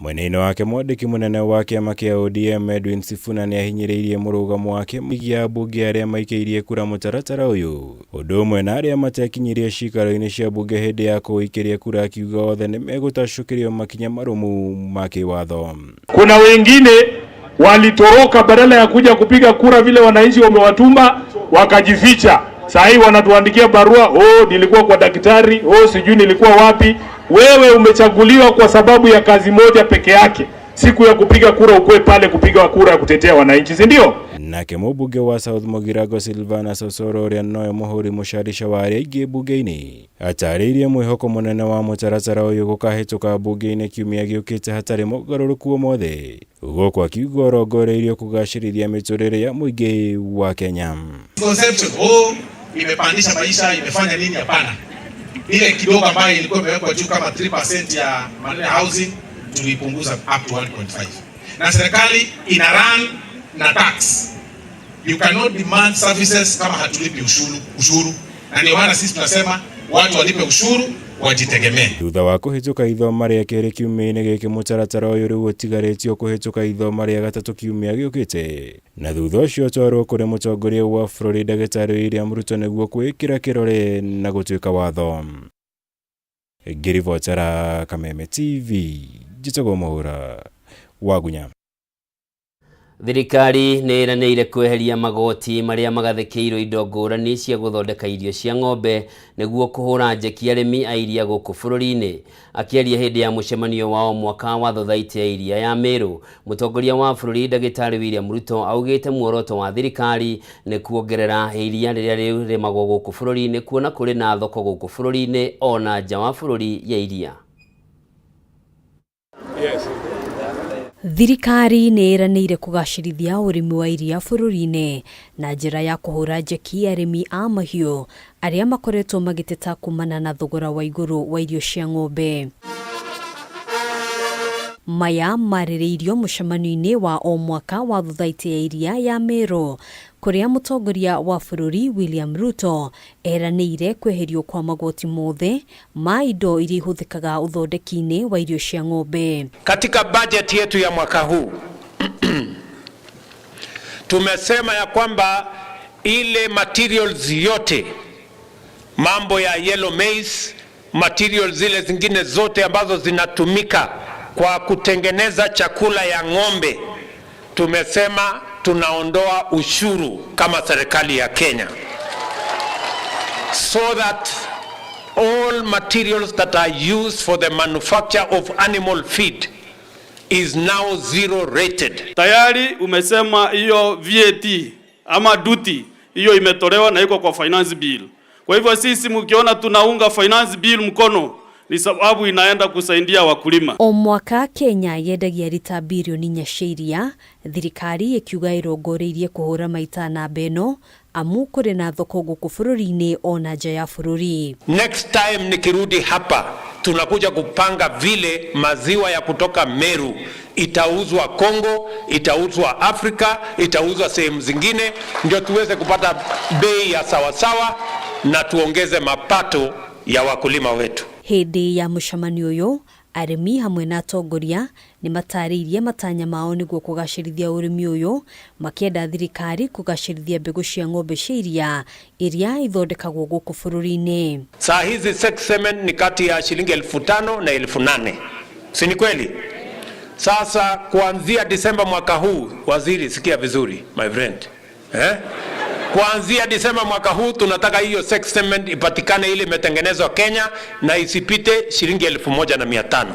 Mwena-inĩ wake mwandĩki mũnene wa kĩama kĩa ODM Edwin Sifuna nĩahinyĩrĩirie mũrũgamo wa kĩama gĩa ambunge arĩa maikĩirie kura mũtaratara ũyũ ũndũ ũmwe na arĩa matekinyirie ciikaro-inĩ cia bunge hĩndĩ ya kũũikĩria kura akiuga othe nĩmegũtacũkĩrio makinya marũmu ma kĩwatho. Kuna wengine walitoroka badala ya kuja kupiga kura vile wananchi wamewatuma, wakajificha. Saa hii wanatuandikia barua, oh, nilikuwa kwa daktari, oh, sijui nilikuwa wapi. Wewe umechaguliwa kwa sababu ya kazi moja peke yake, siku ya kupiga kura ukuwe pale kupiga kura ya kutetea wananchi, si ndio? Nake mũmbunge wa South Mugirango Silvana Osoro ũrĩa nowe mũhũri mũcarica wa arĩa aingĩ mbunge-inĩ atarĩirie mwĩhoko mũnene wa mũtaratara ũyũ gũkahĩtũka mbunge-inĩ kiumia gĩũkĩte hatarĩ mogarũrũku o mothe gũkũ akiuga ũrongoreirio kũgacĩrithia mĩtũrĩre ya mũingĩ wa Kenya. Conception, oh, imepandisha maisha, imefanya nini? Hapana, ile kidogo ambayo ilikuwa imewekwa juu kama 3% ya maneno ya housing tulipunguza up to 1.5, na serikali ina run na tax. You cannot demand services kama hatulipi ushuru, na ndio maana sisi tunasema watu walipe ushuru wajitegemee. Thutha wa kũhĩtũka ithoma rĩa kerĩ kiumia-inĩ gĩkĩ mũtaratara ũyũ rĩu ũtigarĩtio kũhĩtũka ithoma rĩa gatatũ kiumia gĩũkĩte na thutha ũcio ũtwarwo kũrĩ mũtongoria wa bũrũri ndagĩtarĩ William Ruto nĩguo kwĩkĩra kĩrore na gũtuĩka watho. Ngĩribotera Kameme TV njĩtagwo Mũhũra Wagunya. Thirikari nĩ ĩranĩire kweheria magoti marĩa magathĩkĩirwo indo ngũrani cia gũthondeka irio cia ng'ombe nĩguo kũhũra njeki arĩmi a iria gũkũ bũrũri-inĩ. Akĩaria hĩndĩ ya mũcemanio wa o mwaka wa thothaitĩ ya iria ya Meru, mũtongoria wa bũrũri ndagĩtarĩ William Ruto augĩte muoroto wa thirikari nĩ kuongerera iria rĩrĩa rĩrĩmagwo gũkũ bũrũri-inĩ kuona kũrĩ na thoko gũkũ bũrũri-inĩ ona nja wa bũrũri ya iria. Thirikari nĩ ĩranĩire kũgacĩrithia ũrĩmi wa iria bũrũri-inĩ na njĩra ya kũhũra njeki arĩmi a mahiũ arĩa makoretwo magĩteta kumana na thogora wa igũrũ wa irio cia ng'ombe. Maya marĩrĩirio mũcemanio-inĩ wa o mwaka wa thothaitĩ ya iria ya Meru kũrĩa mũtongoria wa bũrũri William Ruto eranĩire kweherio kwa magoti mothe ma indo iria ihũthĩkaga ũthondeki-inĩ wa irio cia ng'ombe. Katika bajeti yetu ya mwaka huu tumesema ya kwamba ile materials yote, mambo ya yellow maize, materials zile zingine zote ambazo zinatumika kwa kutengeneza chakula ya ng'ombe, tumesema tunaondoa ushuru kama serikali ya Kenya so that all materials that are used for the manufacture of animal feed is now zero rated. Tayari umesema hiyo VAT ama duty hiyo imetolewa na iko kwa finance bill. Kwa hivyo sisi mkiona tunaunga finance bill mkono ni sababu inaenda kusaidia wakulima. O mwaka Kenya yendagia rita birioni inya cia iria, thirikari ĩkiuga ĩrongoreirie kũhũra maita namba ĩno amu kũrĩ na thoko gũkũ bũrũri-inĩ ona nja ya bũrũri. Next time nikirudi hapa tunakuja kupanga vile maziwa ya kutoka Meru itauzwa Kongo, itauzwa Afrika, itauzwa sehemu zingine, ndio tuweze kupata bei ya sawasawa na tuongeze mapato ya wakulima wetu. Hĩndĩ ya mũcemanio ũyũ arĩmi hamwe na atongoria nĩ matarĩirie matanya mao nĩguo kũgacĩrithia ũrĩmi ũyũ makĩenda thirikari kũgacĩrithia mbegũ cia ng'ombe cia iria iria ithondekagwo gũkũ bũrũri-inĩ. Saa hizi sex semen ni kati ya shilingi 5,000 na 8,000, si ni kweli? Sasa kuanzia Disemba mwaka huu, waziri, sikia vizuri my friend, eh? Kuanzia Disemba mwaka huu tunataka hiyo sex semen ipatikane ile imetengenezwa Kenya na isipite shilingi 1,500.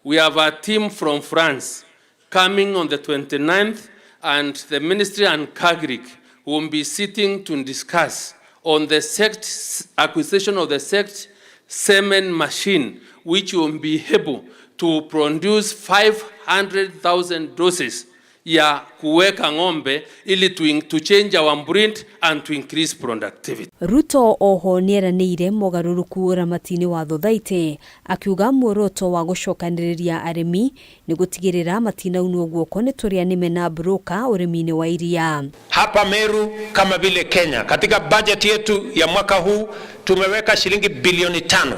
We have a team from France coming on the 29th, and the ministry and KAGRC will be sitting to discuss on the sexed acquisition of the sexed semen machine, which will be able to produce 500,000 doses ya kuweka ng'ombe ili to change our breed and to increase productivity. Ruto oho nĩeranĩire mogarũrũku ũramati-inĩ wa thothaitĩ akiuga muoroto wa gũcokanĩrĩria arĩmi nĩ gũtigĩrĩra matinaunwo guoko nĩ tũrĩa nĩme na broka ũrĩmi-inĩ wa iria. Hapa Meru kama vile Kenya, katika bajeti yetu ya mwaka huu tumeweka shilingi bilioni 5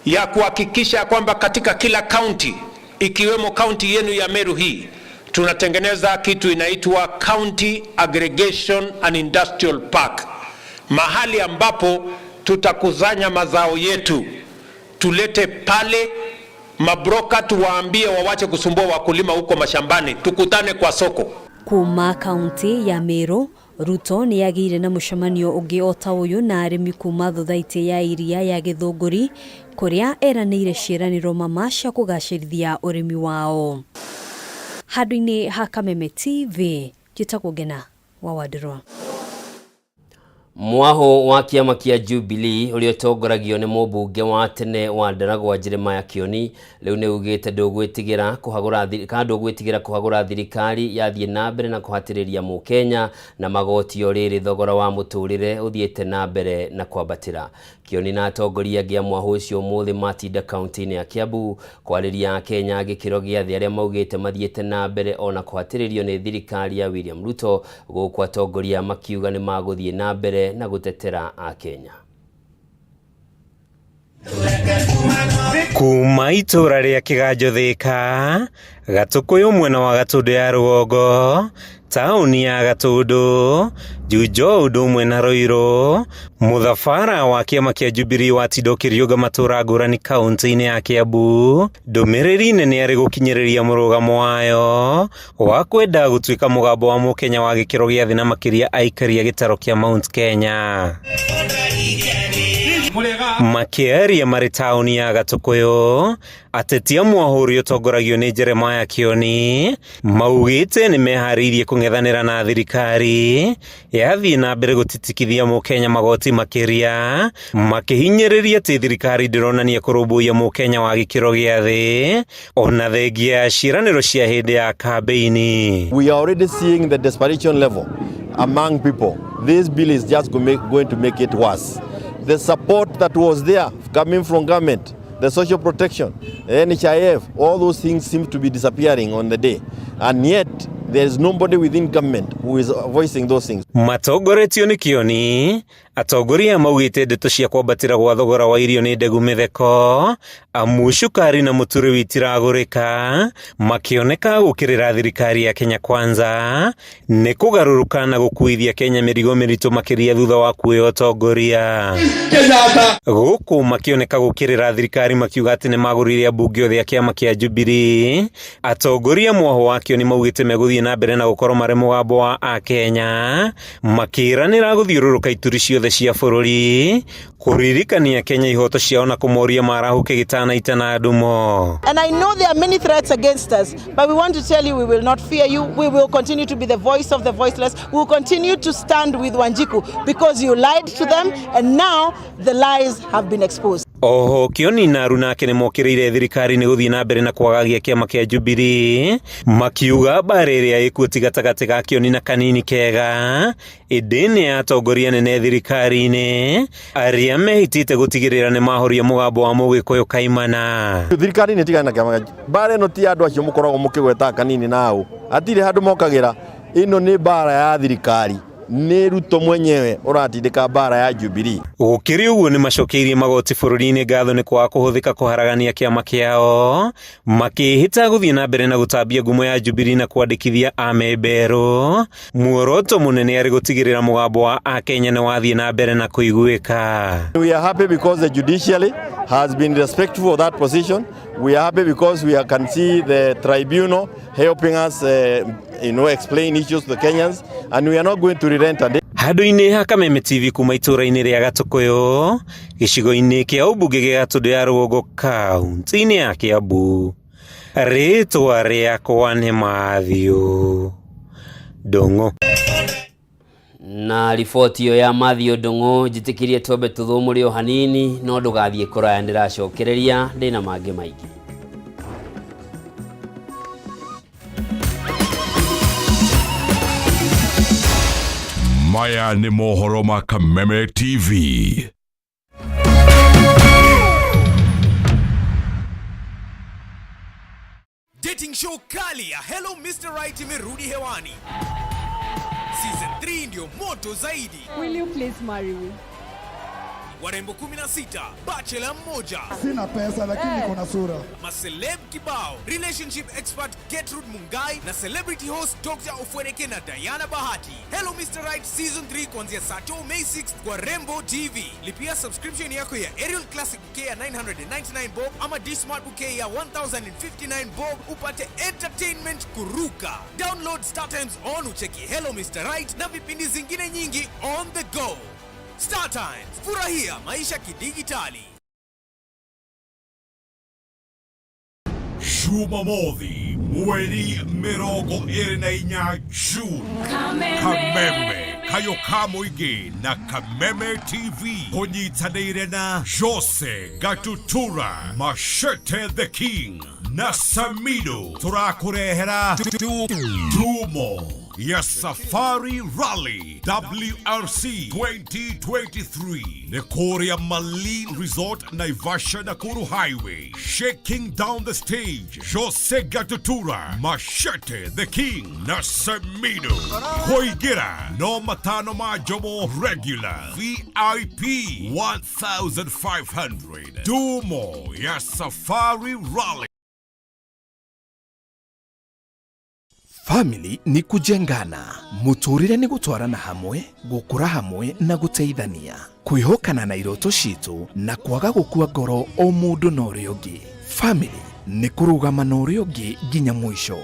ya kuhakikisha kwamba katika kila kaunti ikiwemo kaunti yenu ya Meru hii tunatengeneza kitu inaitwa County Aggregation and Industrial Park, mahali ambapo tutakusanya mazao yetu tulete pale, mabroka tuwaambie wawache kusumbua wakulima huko mashambani, tukutane kwa soko. Kuma kaunti ya Meru, Ruto nĩ agĩire na mũcemanio ũngĩ o ta ũyũ na arĩmi kuma thothaitĩ ya iria ya Gĩthũngũri kũrĩa eranĩire ciĩranĩro mama cia kũgacĩrithia ũrĩmi wao. Handũ-inĩ ha Kameme TV, njĩtagwo Ngena wa Wandirwa. Mwaho wa kĩama kĩa Jubilee ũrĩa ũtongoragio nĩ mũmbunge wa tene wa Ndaragwa Jeremiah Kioni rĩu nĩ ugĩte ndũgwĩtigĩra kũhagũra thirikari yathiĩ na mbere na kũhatĩrĩria mũkenya na magoti o rĩrĩ thogora wa mũtũrĩre ũthiĩte na mbere na kwambatĩra. Kioni na atongoria angĩ a mwaho ũcio ũmũthĩ matinda kaunti-inĩ ya Kiambu kwarĩria akenya a gĩkĩro gĩa thĩ arĩa maugĩte mathiĩte na mbere ona kũhatĩrĩrio nĩ thirikari ya William Ruto, gũkũ atongoria makiuga nĩ magũthiĩ na mbere na gũtetera akenya. Kuma itũra rĩa Kĩganjo Thika, Gatũkũyũ mwena wa Gatũndũ ya rũgongo, taũni ya Gatũndũ, Juja ũndũ ũmwe na Ruiru, mũthabara wa kĩama kĩa Jubilee watinda ũkĩriũnga matũra ngũrani kaunti-inĩ ya Kiambu, ndũmĩrĩri nene arĩ gũkinyĩrĩria mũrũgamo wayo wa kwenda gũtuĩka mũgambo wa mũkenya wa gĩkĩro gĩa thĩ na makĩria aikari a gĩtaro kĩa Mount Kenya. Makĩaria marĩ taũni ya Gatũkũyũ, ateti a mwaho ũrĩa ũtongoragio nĩ Jeremiah Kioni maugĩte nĩ meharĩirie kũng'ethanĩra na thirikari yathiĩ na mbere gũtitikithia mũkenya magoti makĩria, makĩhinyĩrĩria atĩ thirikari ndĩronania kũrũmbũiya mũkenya wa gĩkĩro gĩa thĩ ona thengia ya ciĩranĩro cia hĩndĩ ya kambĩini. We are already seeing the desperation level among people. This bill is just going to make it worse. The support that was there coming from government, the social protection, the NHIF, all those things seem to be disappearing on the day. And yet, there is nobody within government who is voicing those things. Matongoretio nĩ Kioni, atongoria maugĩte ndeto cia kwambatĩra gwa thogora wa irio nĩ ndegu mĩtheko, amu cukari na mũtu rĩu itiragũrĩka, makĩoneka gũkĩrĩra thirikari ya Kenya Kwanza nĩ kũgarũrũka na gũkuithia Kenya mĩrigo mĩritũ makĩria thutha wa kuoya ũtongoria. Gũkũ makĩoneka gũkĩrĩra thirikari makiuga atĩ nĩ magũrire ambunge othe a kĩama kĩa Jubilee. Atongoria mwaho wa Kioni maugĩte megũthiĩ na mbere na gũkorwo marĩ mũgambo wa akenya, makĩranĩra gũthiũrũrũka ituri ciothe cia bũrũri kũririkania Kenya ihoto ciao na kũmoria marahũke gĩtana itana ndumo. And I know there are many threats against us, but we want to tell you we will not fear you. We will continue to be the voice of the voiceless. We will continue to stand with Wanjiku because you lied to them and now the lies have been exposed. Oho Kioni na aruna ake nĩ mokĩrĩire thirikari nĩ gũthiĩ na mbere na kwagagia kĩama kĩa Jubilee, makiuga mbara ĩrĩa ĩkuo ti gatagatĩ ga Kioni na Kanini Kega, ĩndĩ nĩ ya atongoria nene thirikari-inĩ arĩa mehĩtĩte gũtigĩrĩra nĩ mahoria mũgambo wa Mũgĩkũyũ kaimana. Thirikari nĩ tigana na kĩama mbara ĩno ti andũ acio mũkoragwo mũkĩgweta Kanini nao hatirĩ handũ mokagĩra, ĩno nĩ mbara ya thirikari, nĩ Ruto mwenyewe ũratindĩka mbara ya Jubilee. Gũkĩrĩ ũguo nĩ macokeirie magoti bũrũri-inĩ ngatho nĩ kwaga kũhũthĩka kũharagania kĩama kĩao, makĩhĩta gũthiĩ na mbere na gũtambia ngumo ya Jubilee na kwandĩkithia amemba erũ. Muoroto mũnene arĩ gũtigĩrĩra mũgambo wa akenya nĩ wathiĩ na mbere na kũiguĩka. We are happy because the judiciary has been respectful of that position. We are happy because we can see the tribunal helping us explain issues to the Kenyans, and we are not going to relent. Handũ-inĩ ha Kameme TV kuma itũra-inĩ rĩa Gatũkũyũ, gĩcigo-inĩ kĩa ũmbunge gĩa Gatũndũ ya rũgongo kaunti-inĩ ya Kiambu, rĩtwa rĩakwa nĩ Matthew Ndung'u. Na riboti ĩyo ya Matthew Ndung'u njĩtĩkĩrie twambe tũthũmũre o hanini, no ndũgathiĩ kũraya, ndĩracokereria ndĩna mangĩ maingĩ. Maya nĩ mohoro ma Kameme TV. Dating show kali ya Hello Mr. Right imerudi hewani. Season 3 ndio moto zaidi. Will you please marry me? Warembo 16, bachelor mmoja. Sina pesa lakini niko na sura. Maceleb kibao, relationship expert Gertrude Mungai na celebrity host Dr. Ofwereke na Diana Bahati. Hello Mr. Right Season 3 kuanzia Sato May 6 kwa Rembo TV. Lipia subscription yako ya Aerial Classic Bouquet ya 999 bob ama D-Smart Bouquet ya 1059 bob upate entertainment kuruka. Download Star Times on ucheki Hello Mr. Right na vipindi zingine nyingi on the go. Star Times, furahia maisha kidigitali. Jumamothi mweri 24 June Kameme kayo ka mũingĩ na Kameme TV kũnyitanĩire na Jose Gatutura Machete the King na Samido tũrakũrehera Dumo ya Safari Rally WRC 2023 nĩ kũrĩa Malin Resort Naivasha Nakuru Highway. Shaking down the stage, Jose Gatutura, Machete the King na Samido. Kũingĩra no matano ma Jomo regular VIP 1500. Dumo ya Safari Rally. Family ni kujengana, muturire ni gutwarana hamwe, gukura hamwe na guteithania, kwihokana na iroto citu na kwaga gukua ngoro o mundu na uria ungi. Family ni kurugama na uria ungi nginya mwisho.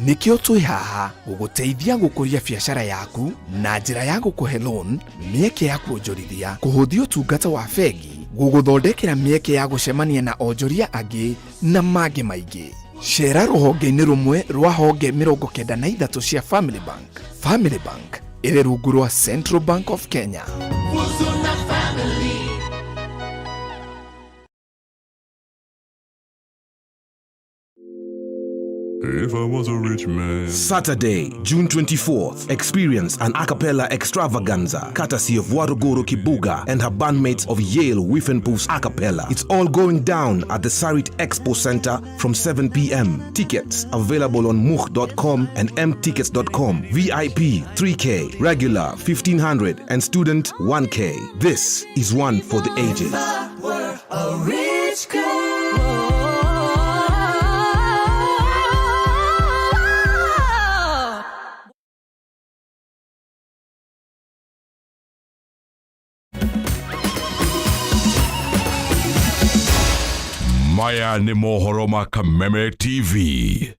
Nikio twi haha guguteithia gukuria biacara yaku na njira ya gukuhe loan, mieke ya kuonjorithia, kuhuthia utungata wa bengi, guguthondekera mieke ya gucemania na onjoria angi na mangi maingi. Cera rũhonge-inĩ rũmwe rwa honge 93 cia Family Bank. Family Bank ĩrĩ rungu rwa Central Bank of Kenya. If I was a rich man. Saturday, June 24th, experience an a cappella extravaganza courtesy of Waruguru Kibuga and her bandmates of Yale Whiffenpoofs a cappella. It's all going down at the Sarit Expo Center from 7 p.m. Tickets available on much.com and mtickets.com. VIP 3K, regular 1500 and student 1K. This is one for the ages. A rich girl. Maya nĩ mohoro ma Kameme TV.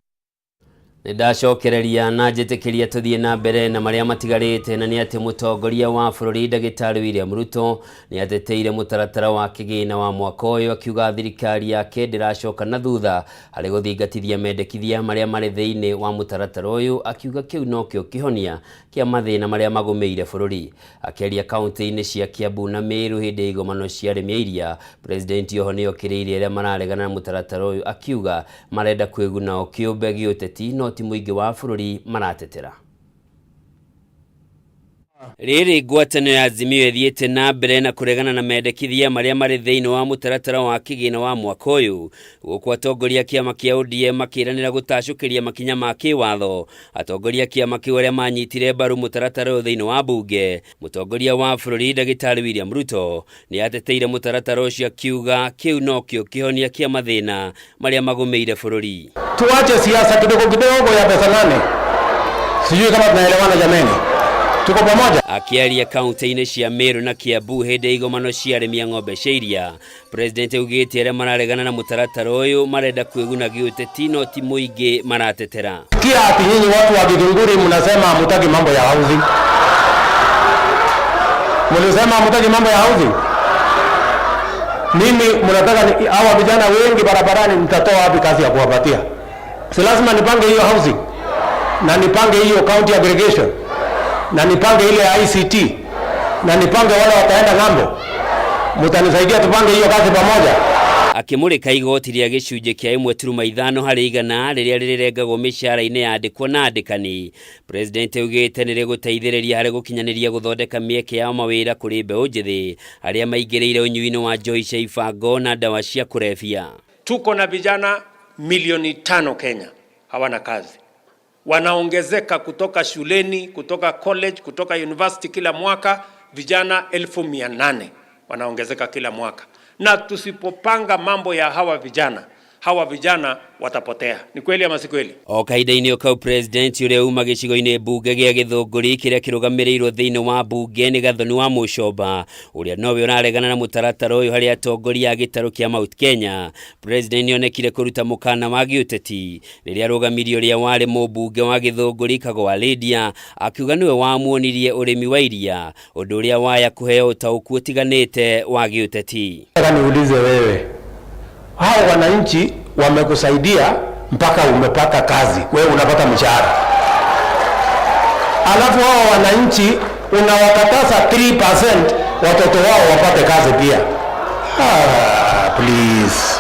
Nĩndacokereria na njĩtĩkĩria tũthiĩ na mbere na marĩa matigarĩte, na nĩ atĩ mũtongoria wa bũrũri ndagĩtarĩ William Ruto nĩ ateteire mũtaratara wa kĩgĩna wa mwaka ũyũ, akiuga thirikari yake ndĩracoka na thutha harĩ gũthingatithia mendekithia marĩa marĩ thĩinĩ wa mũtaratara ũyũ, akiuga kĩu nokĩo kĩhonia kĩa mathĩna marĩa magũmĩire bũrũri. Akĩaria kaunti-inĩ cia Kiambu na Meru hĩndĩ ya igomano cia arĩmi a iria, president oho nĩokĩrĩirie arĩa mararegana na mũtaratara ũyũ, akiuga marenda kwĩguna o kĩũmbe gĩũteti no ti mũingĩ wa bũrũri maratetera. Rĩrĩ ngwatanĩro ya Azimio ĩthiĩte na mbere na kũregana na mendekithia marĩa marĩ thĩinĩ wa mũtaratara wa kĩgĩna wa mwaka ũyũ, gũkũ atongoria kĩama kĩa ODM makĩranĩra gũtacũkĩria makinya ma kĩwatho. Atongoria kĩama kĩu arĩa manyitire mbaru mũtaratara ũyũ thĩinĩ wa bunge, mũtongoria wa bũrũri ndagĩtarĩ William Ruto nĩ ateteire mũtaratara ũcio, akiuga kĩu nokĩo kĩhonia kĩa mathĩna marĩa magũmĩire bũrũri. Tuache siasa kidogo kidogo ya pesa nane, sijui kama tunaelewana jameni. Tuko pamoja. Akiaria kaunti-inĩ cia Meru na Kiambu hĩndĩ ya igomano cia arĩmi a ng'ombe cia iria, president augĩte arĩa mararegana na mũtaratara ũyũ marenda kwĩguna gĩũteti no ti mũingĩ maratetera. Kia ati nyinyi watu wa Githunguri mnasema hamutaki mambo ya housing. Mlisema hamutaki mambo ya housing. Mimi mnataka hawa vijana wengi barabarani, mtatoa wapi kazi ya kuwapatia? Si lazima nipange hiyo housing na nipange hiyo county aggregation na nipange ile ICT na nipange wale wataenda ng'ambo. Mtanisaidia tupange hiyo kazi pamoja. Akĩmũrĩka igoti rĩa gĩcunjĩ kĩa 1.5 harĩ igana rĩrĩa rĩrengagwo mĩcara-inĩ ya andĩkwo na andĩkani, president augĩte nĩ rĩgũteithĩrĩria harĩ gũkinyanĩria gũthondeka mĩeke ya mawĩra kũrĩ mbeũ njĩthĩ arĩa maingĩrĩire ũnyui-inĩ wa njohi cia ibango na ndawa cia kũrebia. Tuko na vijana 5 milioni Kenya hawana kazi, wanaongezeka kutoka shuleni, kutoka college, kutoka university kila mwaka vijana 800,000. wanaongezeka kila mwaka, na tusipopanga mambo ya hawa vijana, hawa vijana watapotea. Ni kweli ama si kweli? O kahinda-inĩ kau president ũrĩa uma gĩcigo-inĩ mbunge gĩa Gĩthũngũri kĩrĩa kĩrũgamĩrĩirwo thĩinĩ wa mbunge nĩ Gathoni wa Mũcomba ũrĩa nowe ũraregana na mũtaratara ũyũ harĩ atongoria a gĩtarũ kĩa Mount Kenya. President nĩonekire kũruta mũkana wa gĩũteti rĩrĩa arũgamirie ũrĩa warĩ mũmbunge wa Gĩthũngũri Kago wa Lydia akiuga nĩwe wamuonirie ũrĩmi wa iria ũndũ ũrĩa waya kũheo ũtaũku ũtiganĩte wa gĩũteti. Nataka niulize wewe, hao wananchi wamekusaidia mpaka umepata kazi, wewe unapata mshahara, alafu hao wananchi unawakataza 3% watoto wao wapate kazi pia. Ah, please.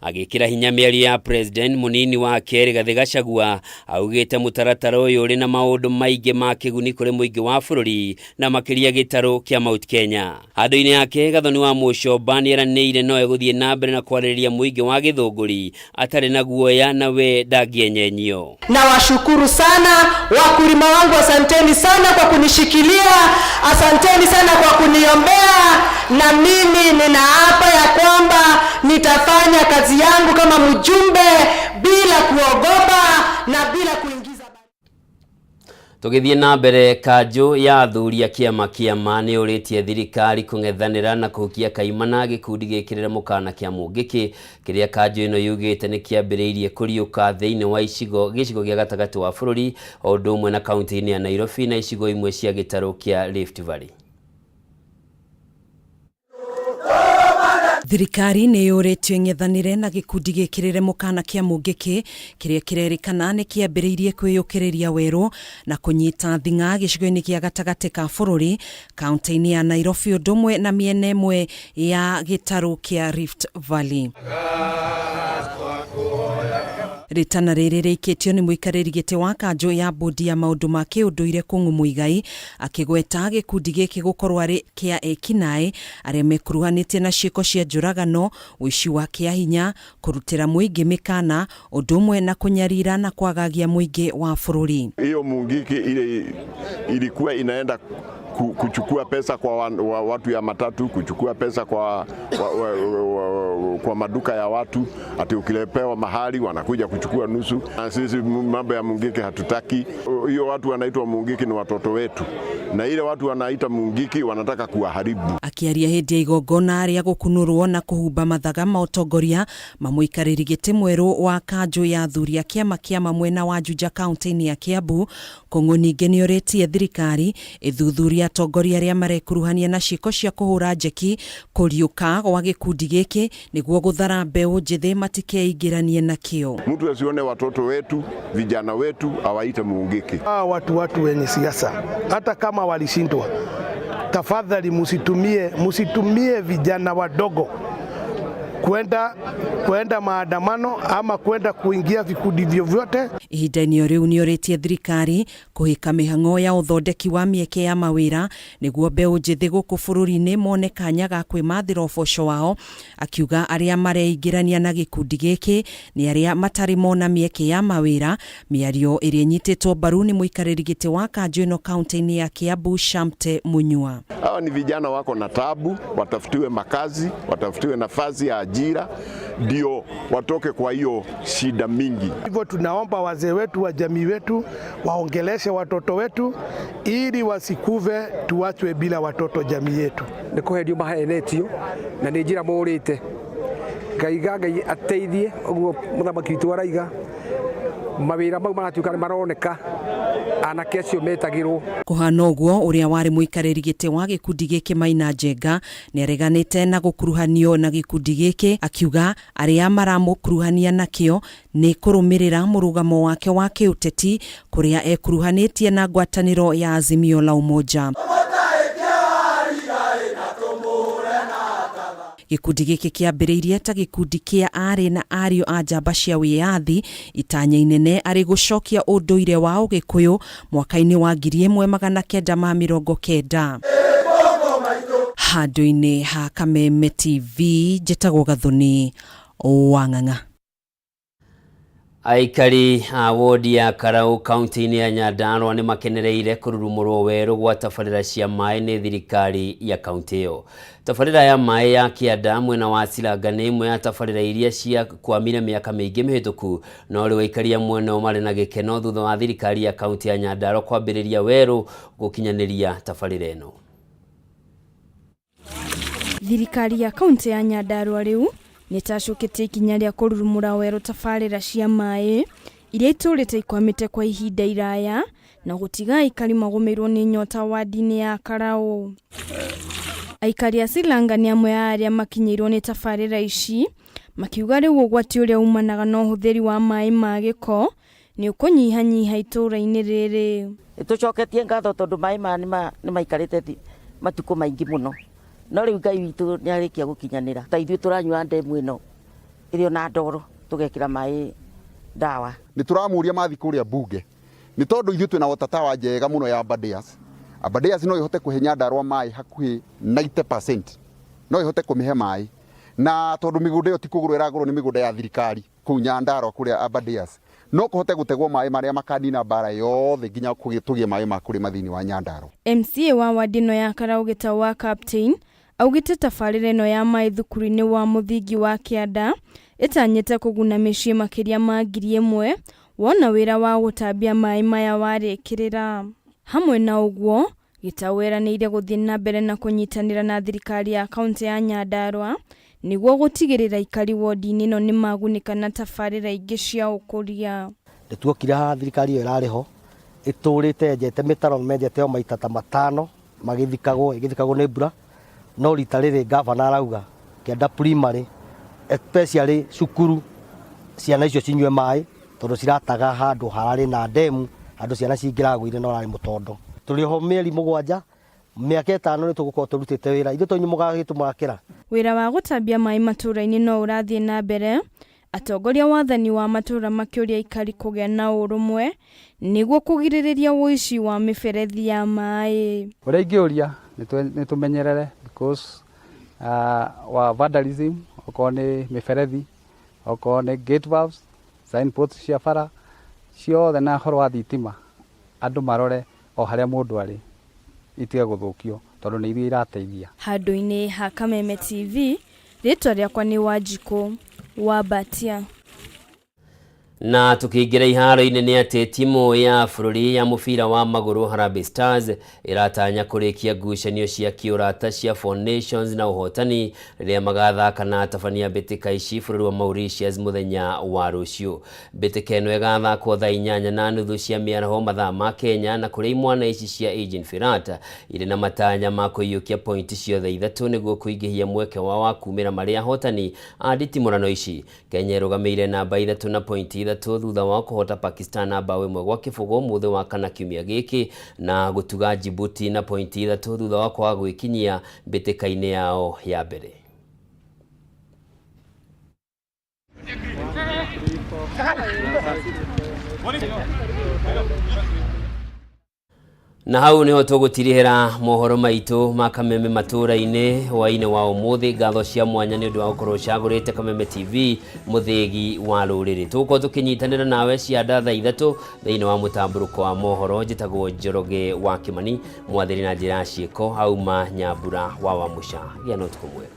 Agĩkĩra hinya mĩario ya president mũnini wake Rigathĩ Gachagua augĩte mũtaratara ũyũ ũrĩ na maũndũ maingĩ ma kĩguni kũrĩ mũingĩ wa bũrũri na makĩria gĩtarũ kĩa Mount Kenya. Handũ-inĩ yake Gathoni wa Mũcomba nĩeranĩire no egũthiĩ na mbere na kwarĩrĩria mũingĩ wa Gĩthũngũri atarĩ na guoya na we ndangĩenyenyio. Nawashukuru sana wakulima wangu, asanteni sana kwa kunishikilia, asanteni sana kwa kuniombea, na mimi ninaapa ya kwamba nitafanya kazi yangu kama mjumbe bila kuogopa na bila kuingiza. Tũgĩthiĩ na mbere, kanjũ ya athuri a kĩama kĩama nĩ ũrĩtie thirikari kũng'ethanĩra na kũhukia kaimana gĩkundi gĩkĩrĩre mũkana kĩa Mũngĩkĩ kĩrĩa kanjũ ĩno yugĩte nĩ kĩambĩrĩirie kũriũka thĩinĩ wa icigo gĩcigo gĩa gatagatĩ wa bũrũri o ũndũ ũmwe na kaunti-inĩ ya Nairobi na icigo imwe cia gĩtarũ kĩa Rift Valley. Thirikari nĩ yũrĩtio ĩng'ethanĩre na gĩkundi gĩkĩrĩre mũkana kĩa Mũngĩkĩ kĩrĩa kĩrerĩkana nĩ kĩambĩrĩirie kwĩyũkĩrĩria werũ na kũnyita thing'a gĩcigo-inĩ gĩa gatagatĩ ka bũrũri kaunti-inĩ ya Nairobi ũndũ ũmwe na mĩena ĩmwe ya gĩtarũ kĩa Rift Valley. Rĩtana rĩrĩ rĩikĩtio nĩ mũikarĩri gĩtĩ wa kanjũ ya bodi ya maũndũ ma kĩũndũire Kũng'ũ Mũigai akĩgweta gĩkundi gĩkĩ gũkorwo arĩ kĩa ekinaĩ arĩa mekuruhanĩtie na ciĩko cia njũragano, ũici wa kĩahinya, kũrutĩra mũingĩ mĩkana ũndũ ũmwe na kũnyarira na kwagagia mũingĩ wa bũrũri. Hiyo Mungiki ile ilikuwa inaenda kuchukua pesa kwa watu ya matatu, kuchukua pesa kwa maduka ya watu, ati ukilepewa mahali wanakuja kuchukua nusu. Na sisi mambo ya Mungiki hatutaki. Hiyo watu wanaitwa Mungiki ni watoto wetu, na ile watu wanaita Mungiki wanataka kuwaharibu. Akĩaria hĩndĩ ya igongona rĩa gũkunũrwo na kũhumba mathaga ma ũtongoria ma mũikarĩri gĩtĩ mwerũ wa kanjũ ya athuri a kĩama kĩama mwena wa Juja kaunti-inĩ ya Kiambu, Kũng'ũ ningĩ nĩorĩtie thirikari ĩthuthurie atongoria arĩa marekuruhania na ciĩko cia kũhũra njeki kũriũka gwa gĩkundi gĩkĩ nĩguo gũthara mbeũ njĩthĩ matikeingĩranie nakĩo. Mtu asione watoto wetu, vijana wetu awaite Mungiki. Hawa watu wenye siasa hata kama walishindwa, tafadhali musitumie vijana wadogo kwenda maandamano ama kwenda kuingia vikundi vyovyote. Ihinda-inĩ o rĩu nĩorĩtie thirikari kũhĩka mĩhang'o ya ũthondeki wa mĩeke ya mawĩra nĩguo mbeũ njĩthĩ gũkũ bũrũri-inĩ mone kanya ga kwĩmathĩra ũboco wao, akiuga arĩa mareingĩrania na gĩkundi gĩkĩ nĩ arĩa matarĩ mona mĩeke ya mawĩra, mĩario ĩrĩa ĩnyitĩtwo mbaru nĩ mũikarĩri gĩtĩ wa kanjũ ĩno kaunti-inĩ ya Kiambu Shamte Munyua. Hawa ni vijana wako na tabu, watafutiwe makazi, watafutiwe nafasi ya ajira, ndio watoke kwa hiyo shida mingi. Hivyo tunaomba wazee wetu wa jamii wetu waongeleshe watoto wetu ili wasikuve tuachwe bila watoto jamii yetu. Nĩ kũherio mahenetio na nĩ njĩra mũrĩte. Ngaiga Ngai ateithie ũguo mũthamaki witũ araiga mawĩra mau maratuĩka nĩ maroneka anake acio metagĩrwo. Kũhana ũguo ũrĩa warĩ mũikarĩri gĩtĩ wa gĩkundi gĩkĩ Maina Njenga nĩareganĩte na gũkuruhanio na gĩkundi gĩkĩ akiuga arĩa maramũkuruhania nakĩo nĩ kũrũmĩrĩra mũrũgamo wake wa kĩũteti kũrĩa ekuruhanĩtie na ngwatanĩro ya Azimio la Umoja. Gĩkundi gĩkĩ kĩambĩrĩirie ta gĩkundi kĩa aarĩ na ariũ a njamba cia wĩyathi itanya inene arĩ gũcokia ũndũire wa Ũgĩkũyũ mwaka-inĩ wa 1990. Handũ-inĩ ha Kameme TV njĩtagwo Gathoni wa Ng'ang'a. Aikari a wodi ya Karau kaunti-inĩ ya Nyandarua nĩ makenereire kũrurumũrwo werũ gwa tabarĩra cia maĩ nĩ thirikari ya kaunti ĩyo. Tabarĩra ya maĩ ya Kĩanda mwena wa Silanga nĩ ĩmwe ya tabarĩra iria ciakwamire mĩaka mĩingĩ mĩhĩtũku, no rĩu aikari a mwena ũyũ marĩ na gĩkeno thutha wa thirikari ya kaunti ya Nyandarua kwambĩrĩria werũ gũkinyanĩria tabarĩra ĩno. Thirikari ya kaunti ya Nyandarua rĩu nĩtacũkĩtie ikinya rĩa kũrurumũra werũ tabarĩra cia maĩ iria itũrĩte ikwamĩte kwa ihinda iraya na gũtiga aikari magũmĩirwo nĩ nyota wadi-inĩ ya Karau. Aikari a Silanga nĩ amwe a arĩa makinyĩirwo nĩ tabarĩra ici makiuga rĩu ũgwati ũrĩa umanaga na ũhũthĩri wa maĩ ma gĩko nĩ ũkũnyihanyiha itũũra-inĩ rĩrĩ. Nĩtũcoketie ngatho tondũ maĩ maya nĩ maikarĩte matukũ maingĩ mũno, no rĩu Ngai witũ nĩ arĩkia gũkinyanĩra. Ta ithuĩ tũranyua ndemu ĩno ĩrĩ ona ndoro tũgekĩra maĩ ndawa. Nĩ tũramũria mathi kũrĩa bunge nĩ tondũ ithuĩ twĩna water tower njega mũno ya Aberdares. Aberdares no ĩhote kũhe Nyandarua maĩ hakuhĩ 90%, no ĩhote kũmĩhe maĩ, na tondũ mĩgũnda ĩyo ti kũgũrwo ĩragũrwo, nĩ mĩgũnda ya thirikari kũu Nyandarua kũrĩa Aberdares, no kũhote gũtegwo maĩ marĩa makanina mbara yothe nginya tũgĩe maĩ ma kũrĩma thĩinĩ wa Nyandarua. MCA wa wadi ĩno ya Karau Gĩtaũ wa Captain augĩte tabarĩra ĩno ya maĩ thukuru-inĩ wa mũthingi wa Kĩanda ĩtanyĩte kũguna mĩciĩ makĩria ma 1000 wona wĩra wa gũtambia maĩ maya warĩkĩrĩra. Hamwe na ũguo, Gĩtaũ eranĩire gũthiĩ na mbere na kũnyitanĩra na thirikari ya kaunti ya Nyandarua nĩguo gũtigĩrĩra aikari wodi-inĩ ĩno nĩ magunĩka na tabarĩra ingĩ cia ũkũria. Nĩtuokire haha thirikari ĩyo ĩrarĩ ho ĩtũrĩte yenjete mĩtaro, menjete o maita ta matano magĩthikagwo, ĩgĩthikagwo nĩ mbura, no rita rĩrĩ gavana arauga Kĩanda primary especially cukuru ciana icio cinyue maĩ tondũ cirataga handũ hararĩ na ndemu, handũ ciana cingĩragũire no hararĩ mũtondo. Tũrĩ oho mĩeri 7, mĩaka 5 nĩ tũgũkorwo tũrutĩte wĩra, ithuĩ to inyuĩ mũgagĩtũmakĩra. Wĩra wa gũtambia maĩ matũũra-inĩ no ũrathiĩ na mbere, atongoria wathani wa matũũra makĩũria aikari kũgĩa na ũrũmwe nĩguo kũgirĩrĩria ũici wa mĩberethi ya maĩ. Ũrĩa ingĩũria nĩ tũmenyerere because wa vandalism, okorwo nĩ mĩberethi, okorwo nĩ gate valves, signposts cia bara ciothe na ũhoro wa thitima, andũ marore o harĩa mũndũ arĩ itige gũthũkio tondũ nĩ ithuĩ irateithia. Handũ-inĩ ha Kameme TV, rĩtwa rĩakwa nĩ Wanjikũ wa Mbatia. Na tukiingira iharo-inĩ nĩ atĩ timu ya bũrũri ya mũbira wa magũrũ Harambee Stars ĩratanya kũrĩkia ngucanio cia kĩũrata cia Four Nations na ũhotani rĩrĩa magathaka na atabania mbĩtĩka ici bũrũri wa Mauritius mũthenya wa rũciũ. Mbĩtĩka ĩno ĩgathakwo thaa 8:30 cia mĩaraho mathaa ma Kenya, na kũrĩa imwana ici cia Aegean Firat irĩ na matanya ma kũiyũkia pointi ciothe 3 nĩguo kũingĩhia mweke wao wa kumĩra marĩ ahotani a nditimũrano ici. Kenya ĩrũgamĩire namba 3 na pointi 3 thutha wa kũhota Pakistan na mbaũ 1-0 mũthĩ wa kana kiumia gĩkĩ, na gũtuga Djibouti na pointi 3 thutha wa kwaga gwĩkinyia mbĩtĩka-inĩ yao ya mbere. Na hau niho tũgũtirihĩra mohoro maitũ ma Kameme matũũra-inĩ hwaĩ-inĩ wa ũmũthĩ. Ngatho cia mwanya nĩ ũndũ wa gũkorwo ũcagũrĩte Kameme TV mũthĩgi wa rũrĩrĩ. Tũgũkorwo tũkĩnyitanĩra nawe cia thaa 3 thĩinĩ wa mũtambũrũko wa mohoro. Njĩtagwo Njoroge wa Kĩmani, mwathĩri na njĩra ya ciĩko auma Nyambura wa Wamũca. Gĩa na ũtukũ mwega.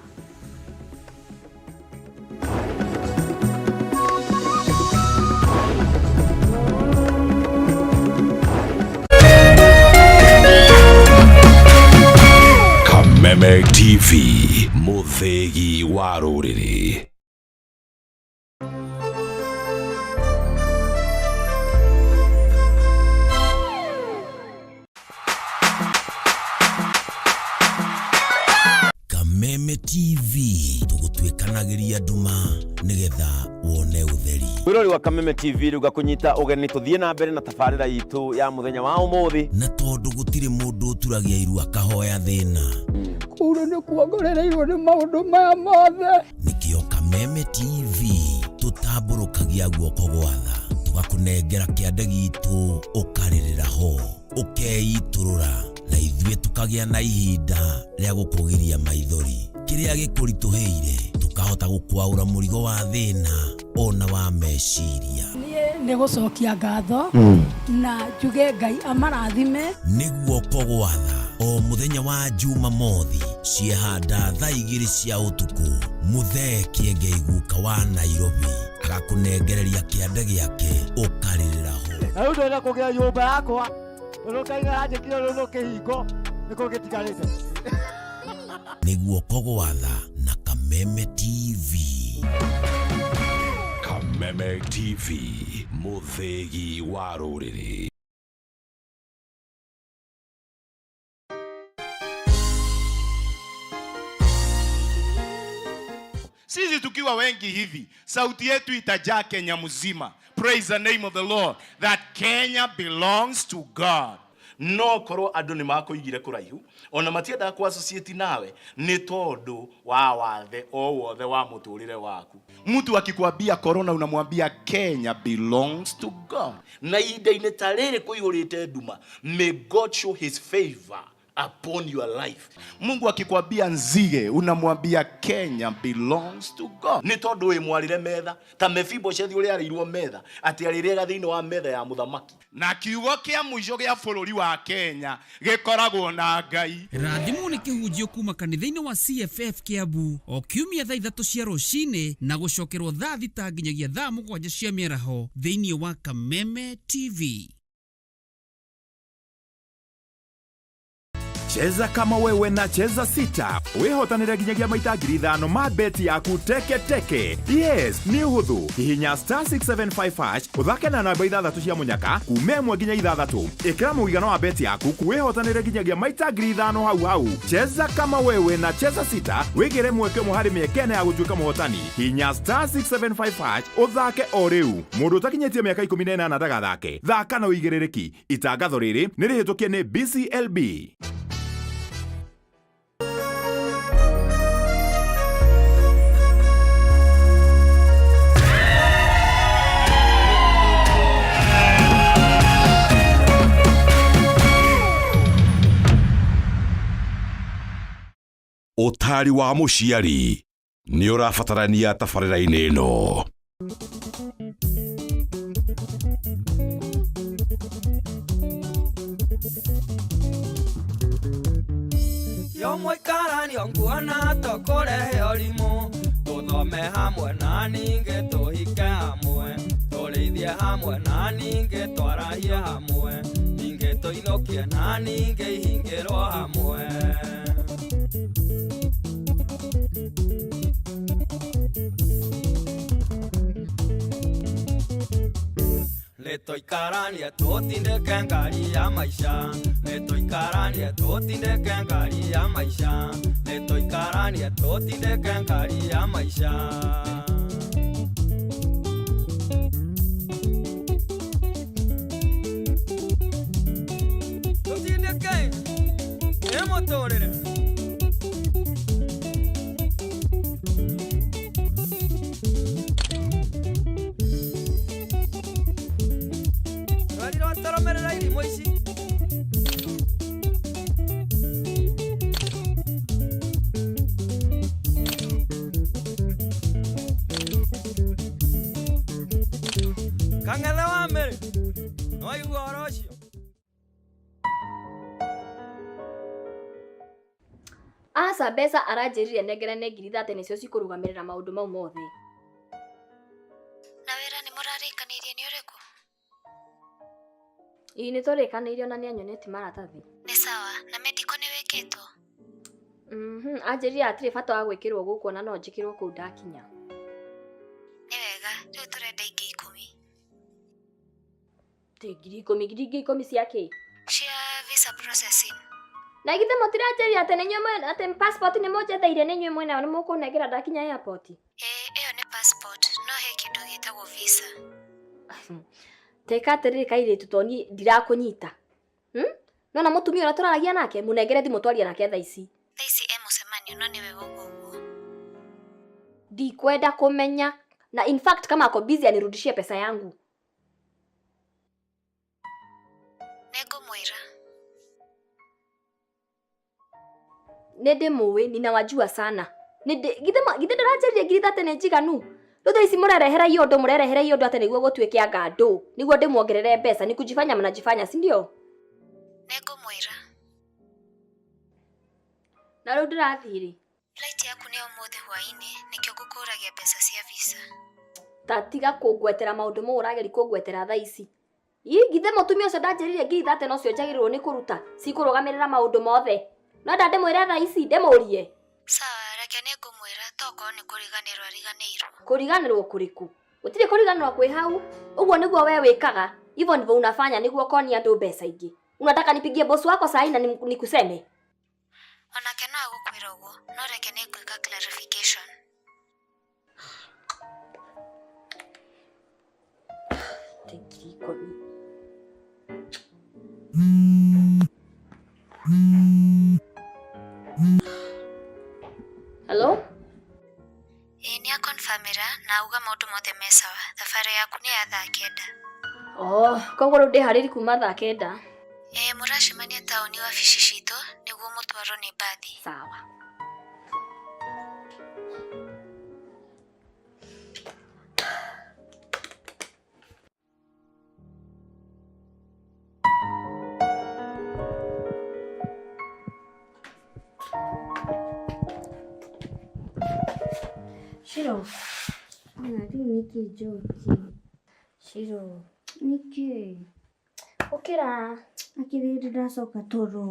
Kameme TV, mũthĩgi wa rũrĩrĩ. Kameme TV, tũgũtuĩkanagĩria nduma nĩgetha wone ũtheri. Mwĩrori wa Kameme TV, rĩu ngakũnyita ũgeni tũthiĩ na mbere na tabarĩra itũ ya mũthenya wa ũmũthĩ. Na tondũ gũtirĩ mũndũ ũturagia iru akahoya thĩna. Kũu nĩ kuongorereirwo nĩ maũndũ maya mothe. Nĩkĩo Kameme TV tũtambũrũkagia guoko gwa tha, tũgakũnengera kĩande gitũ ũkarĩrĩra ho, ũkeitũrũra, na ithuĩ tũkagĩa na ihinda rĩa gũkũgiria maithori. Kĩrĩa gĩkũritũhĩire Tũkahota gũkwaũra mũrigo wa thĩna ona wa meciria. Niĩ nĩ gũcokia ngatho na njuge Ngai amarathime. Nĩ guoko gwatha o mũthenya wa Jumamothi ciehanda thaa 2 cia ũtukũ, Mũthee Kĩengei guka wa Nairobi agakũnengereria kĩande gĩake ũkarĩrĩra ho. Na rĩu ndĩrenda kũgĩa nyũmba yakwa tondũ Ngai nĩaranjĩkire rũrũ kĩhingo nĩkĩo gĩtigarĩte. Nĩ guoko gwatha na Kameme TV. Kameme TV, mũthĩgi wa rũrĩrĩ. Sisi tukiwa wengi hivi, sauti yetu itajaa Kenya mzima. Praise the name of the Lord, that Kenya belongs to God. No korwo andũ nĩ makũigire kũraihu ona matiendaga kũ associate nawe nĩ tondũ wa wathe o wothe wa mũtũrĩre waku. Mtu akikwambia corona unamwambia Kenya belongs to God. Na ihinda-inĩ ta rĩrĩ kũihũrĩte nduma, may God show his favor upon your life. Mungu akikwambia nzige unamwambia Kenya belongs to God. Nĩ tondũ wĩ mwarĩre metha ta Mefiboshethi ũrĩa arĩirwo metha atĩ arĩrĩaga thĩinĩ wa metha ya mũthamaki. Na kiugo kĩa mũico gĩa bũrũri wa Kenya gĩkoragwo na Ngai. Rathimwo nĩ kĩhunjio kuma kanitha-inĩ wa CFF Kiambu o kiumia thaa 3 cia rũcinĩ na gũcokerwo thaa 6 nginyagia thaa 7 cia mĩaraho thĩinĩ wa Kameme TV. Cheza kama wewe na Cheza 6 wihotanire nginyagia maita 5,000 ma beti yaku teke teke. Yes, nĩ ũhũthũ. Hihinya star 675 hash ũthake na namba 6 cia mũnyaka kuma 1 nginya 6. Ĩkĩra mũigana wa beti yaku wihotanire nginyagia maita 5,000 hau hau. Cheza kama wewe na Cheza 6 wĩgĩre mweke ũmwe harĩ mĩeke ĩna ya gũtuĩka mũhotani. Hihinya star 675 hash ũthake o rĩu. Mũndũ ũtakinyĩtie mĩaka 18 ndagathake. Thaka na ũigĩrĩrĩki. Itangatho rĩrĩ nĩ rĩhĩtũkie nĩ BCLB. Ũtari wa mũciari nĩ ũrabatarania tabarĩra-inĩ ĩno. Yo mũikaranio nguona tũkũrehe ũrimũ, tũthome hamwe na ningĩ tũhike hamwe, tũrĩithie hamwe na ningĩ twarahie hamwe, ningĩ tũinũkie na ningĩ ihingĩrwo hamwe. Nĩtũikaranie tũtindĩke ngari ya maica, nĩtũikaranie tũtindĩke ngari ya maica, nĩtũikaranie tũtindĩke ngari ya maica. Tũtindĩke nĩ mũtũrĩre. Twaromerera irimũ ici. Kang'ethe wa Mĩrĩ, nĩwaigua ũhoro ũcio? Aca mbeca aranjĩrire nengerane 30,000 nĩcio cikũrũgamĩrĩra maũndũ mau mothe. Na wĩra nĩ mũrarĩkanĩirie nĩ ũrĩkũ? Ĩĩ nĩtũrĩkanĩirie ona nĩanyonetie maratathi. Nĩ sawa, na medical nĩ wĩkĩtwo? Anjĩrire hatirĩ bata wa gwĩkĩrwo gũkũ ona no njĩkĩrwo kũu ndakinya. Nĩ wega, rĩu tũrenda ingĩ 10. Tĩ 10,000, ngiri ingĩ 10 cia kĩ? Cia visa processing. Na githĩ mũtiranjĩrire atĩ nĩ inyuĩ atĩ passport nĩ mũnjetheire nĩ inyuĩ mwĩnayo nĩ mũkũnengera ndakinya airport? Ĩĩ, ĩyo nĩ passport, no he kĩndũ gĩtagwo visa. Teka atĩrĩrĩ kairĩtu to niĩ ndirakũnyita. Nona mũtumia ũrĩa tũraragia nake mũnengere thimũ twarie nake thaa ici. Thaa ici e mũcemanio no nĩwe gũkũ ũguo. Ndikwenda kũmenya na in fact kama ako busy anirudishie pesa yangu. Nĩngũmwĩra. Nĩndĩmũĩ, ninawajua sana. Githĩ ndĩranjĩrire 30,000 nĩ njiganu? Rĩu thaa ici mũrerehera iondo mũrerehera iondo atĩ nĩguo gũtuĩke anga ndũ nĩguo ndĩmuongerere mbeca ni kujifanya mnajifanya si ndio? Nĩngũmwĩra. Na rĩu ndĩrathiĩ rĩ? Flight yaku nĩ ya ũmũthĩ hwaĩ-inĩ nĩkĩo ngũkũragia mbeca cia visa. Ta tiga kũngwetera maũndũ mau ũrageria kũngwetera thaa ici. Ĩ githĩ mũtumia ũcio ndanjĩrire 30,000 nocio njagĩrĩirwo nĩ kũruta cikũrũgamĩrĩra maũndũ mothe. No nda ndĩmwĩre thaa ici ndĩmũrie. Sawa, reke nĩngũmwĩra tokorwo nĩ kũriganĩrwo ariganĩirwo. Kũriganĩrwo kũrĩkũ? Gũtirĩ kũriganĩrwo kwĩ hau. Ũguo nĩguo we wĩkaga. Hivyo ndivyo unafanya nĩguo ũkonia andũ mbeca ingĩ. Unataka nipigie bosi wako saa hii na nikuseme? Onake no agũkwĩra ũguo, no reke nĩngwĩka clarification. 10,000. Hello? Ĩĩ nĩakonfamĩra na auga maũndũ mothe me sawa. Thabarĩ yaku nĩ ya thaa kenda. Oh, koguo rĩu ndĩharĩri kuma thaa kenda. Ĩĩ mũracemania taũni wabici citũ nĩguo mũtwarwo nĩ mbathi. Sawa. Shiro. Ona rĩu nĩkĩ Njoki? Shiro, nĩkĩ? Ũkĩra. Akĩrĩ ndĩracoka toro.